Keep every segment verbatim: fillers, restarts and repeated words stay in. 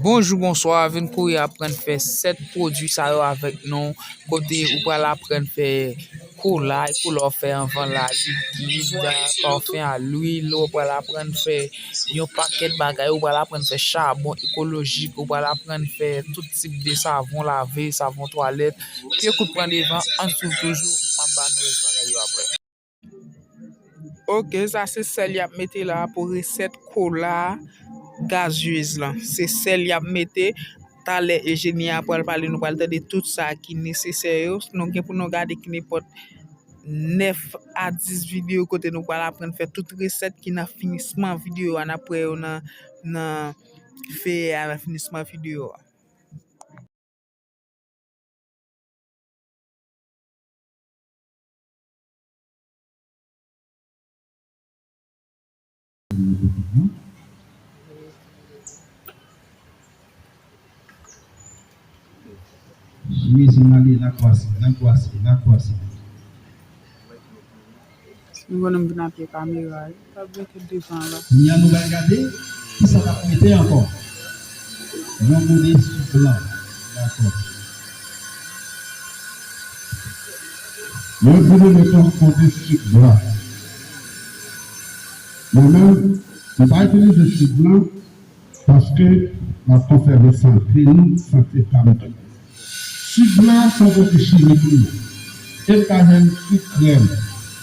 Bonjou, bonswa, vin kouri aprann fè sèt pwodui sa yo avèk nou, kote ou pral aprann fè kola, e kola w fè anvan la, likid, pafen a lwil, ou pral aprann fè yon pakèt bagay, ou pral aprann fè chabon ekolojik, ou pral aprann fè tout tip de savon lave, savon twalèt, pye kout pran devan, ann swiv toujou, m ap ba nou rès bagay yo apre. Ok, sa se sèl y ap mete la pou resèt kola gazyez lan. Se sèl y ap mete. Talè Eugenia pral pale, nou pral tande tout sa ki nesesè yo. Nou gen pou nou gade ki nenpòt nèf a dis videyo kote nou pral aprann fè tout resèt ki nan finisman videyo a. N ap wè yo nan, nan feye a, nan finisman videyo a. Jimmy, se male, n a kwase, n a kwase, n a kwase. M konnen m vin apye kamera, wi. Pa byen ket devan la. Kounye a nou pral gade kisa n ap mete ankò. Yon gode sik blan. Dakò. Mwen vle mete yon gode sik blan. Mwen menm, m pa itilize sik blan. Paske n ap konsève sante nou, sante pa m tou. Sik blan se yon pwodui chimik li ye. E m ka jwenn sik krèm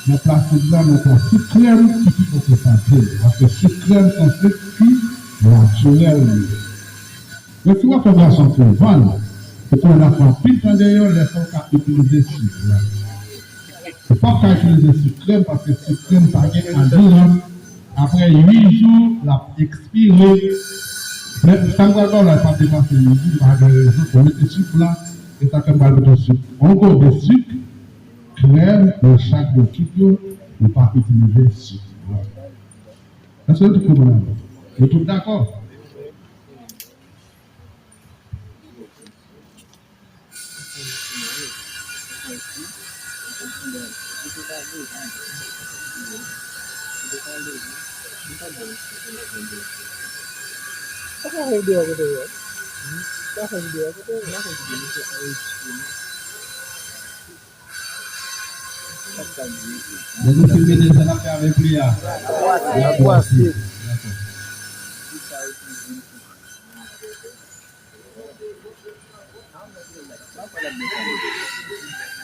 nan plas sik blan, men se sik krèm ki pi bon pou sante nou. Paske sik krèm se yon sik ki natirèl li ye. Men si w ap fè bwason pou w vann, ou konnen n ap fè anpil tan deyò, lè sa w ka itilize sik blan. Ou p ap ka itilize sik krèm paske sik krèm pa gen adidan. Apre uit jou, l ap ekspire. Men sa m pral ba w la, l p ap depase uit jou, m pa gen rezon pou mete sik la. E sa fè m pral mete yon sik, yon gode sik krèm nan chak bokit yo, nou pa itilize sik la. Èske nou tout konprann avè m? Nou tout dakò? Lè nou filme desann ap fè avèk pli a. N ap bwase. Dakò.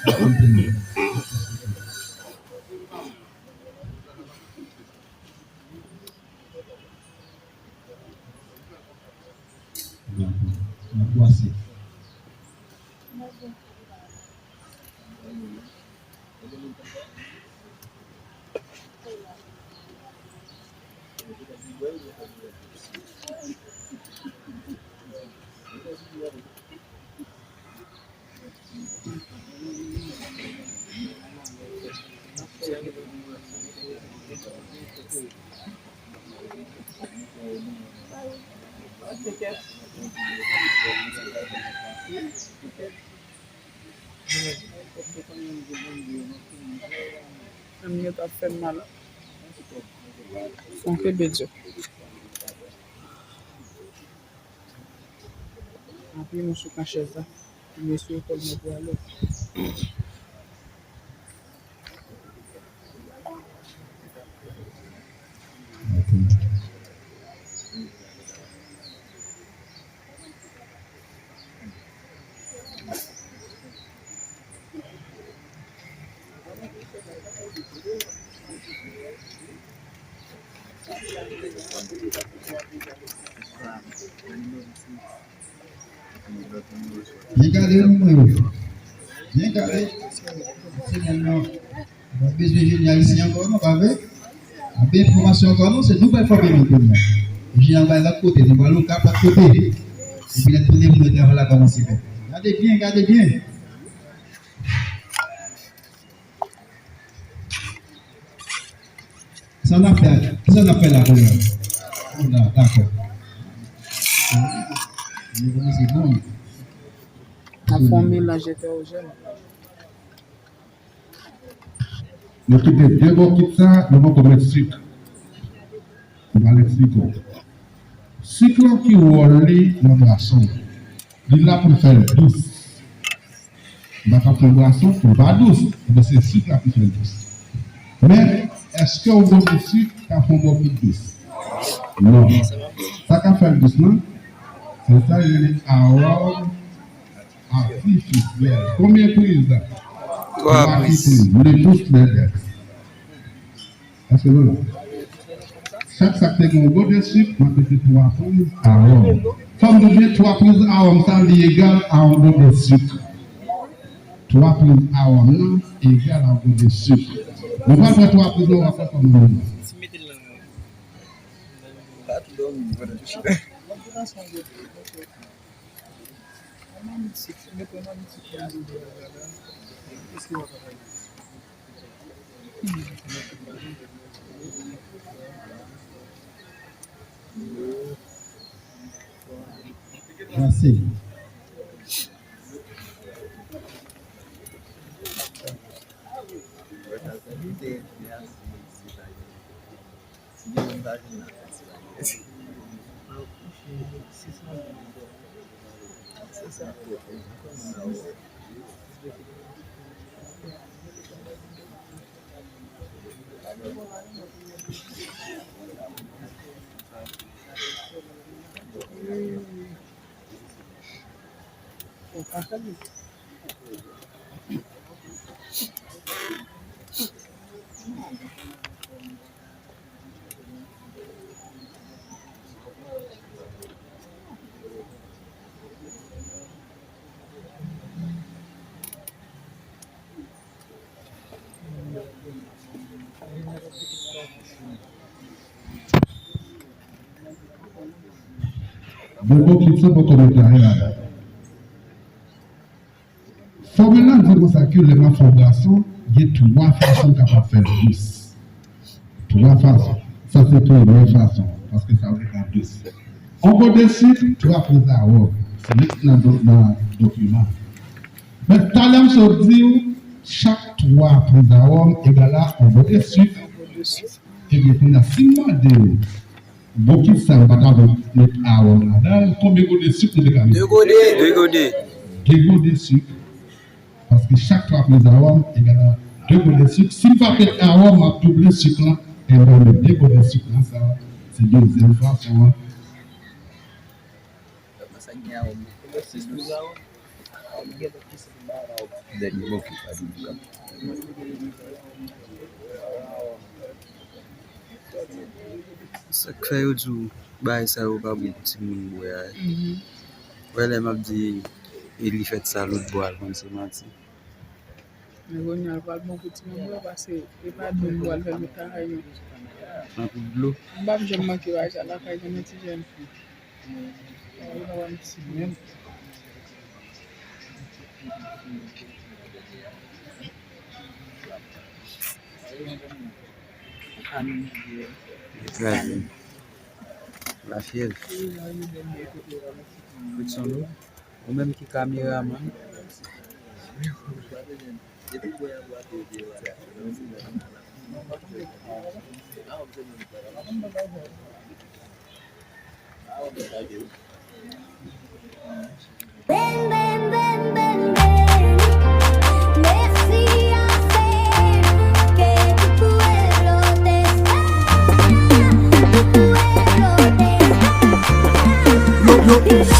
Dakò. N ap bwase. Menm yo t ap fè m mal. Fon kenbe di. Anpil moun sou kan chèz la. Mesye, kòl mwen pou ale. Byen gade, non, mwen yo. Byen gade. Se moun nan. Nou bezwen jeni ayisyen ankò, non, pa vre? Anpil enfòmasyon ankò, non, se nou pral fòme nou kounye a. Jeni a bay lòt kote, nou pral Okap lòt kote. Epi lè tounen pou nou travay la kòmanse fèt. Gade byen, gade byen. Sa n ap fè, kisa n ap fè la kounye a? Kounye a, dakò. Nou kòmanse bon. N ap fè yon melanj etèwojèn. Nou kite de bò kit sa, nou poko met sik. M pral eksplike w. Sik lan ki wòl li nan bwason? Li la pou l fè l dous. M pa ka pran bwason pou l pa dous. Ebyen, se sik la ki fè l dous. Men, èske yon gode sik ka fè yon bòkit dous? Non. Sa ka fè l dous, non? Se sa yo rele awòm atifisyèl. Konbyen priz? Twa priz. Twa priz. Le pouce l'index. Èske nou la? Chak sa k te gen yon gode sik, m ap mete twa priz awòm. Fò m di byen, twa priz awòm sa, li egal a yon gode sik. Twa priz awòm nan egal a yon gode sik. Nou pral pran twa priz nan, w ap wè kòman nou ye. Mèsi. Bon, bon, kit sa poko mete anyen ladan. Fòmil lan di konsa ke lè m ap fè yon bwason, gen twa fason m kapab fè l dous. Twa fason. Sa se premye fason, paske sa vle di dous. On gode sik, twa priz awòm. Se li ki nan do-, nan dokiman. Men talè m sot di w, chak twa priz awòm egal a on gode sik. Ebyen, kounye a, si m mande w, bokit sa m pa ta vle met awòm ladan l, konbyen gode sik nou te ka mete? De gode. De gode. De gode sik. Paske chak twa priz awòm egal a de gode sik. Si m pa met awòm, m ap double sik lan. E m pral met de gode sik lan, sa, se dezyèm fason an. Sa k fè yo di w bagay sa yo pa bon pou timoun bwè a. Wè lè m ap di e li fèt sa lòt bò al konn se manti. Men kounye a l pral bon pou timoun bwè paske e pa dlo l pral fè met lakay nou. Nan koup dlo. M p ap janm manke bagay sa lakay nou, men ti jèn fi. Kraze. Lafyèv. Fritson, ou menm ki kameramann. Ben, ben, ben, ben, ben. Mèsi ase ke tu pueblo te espera, tu pueblo te espera.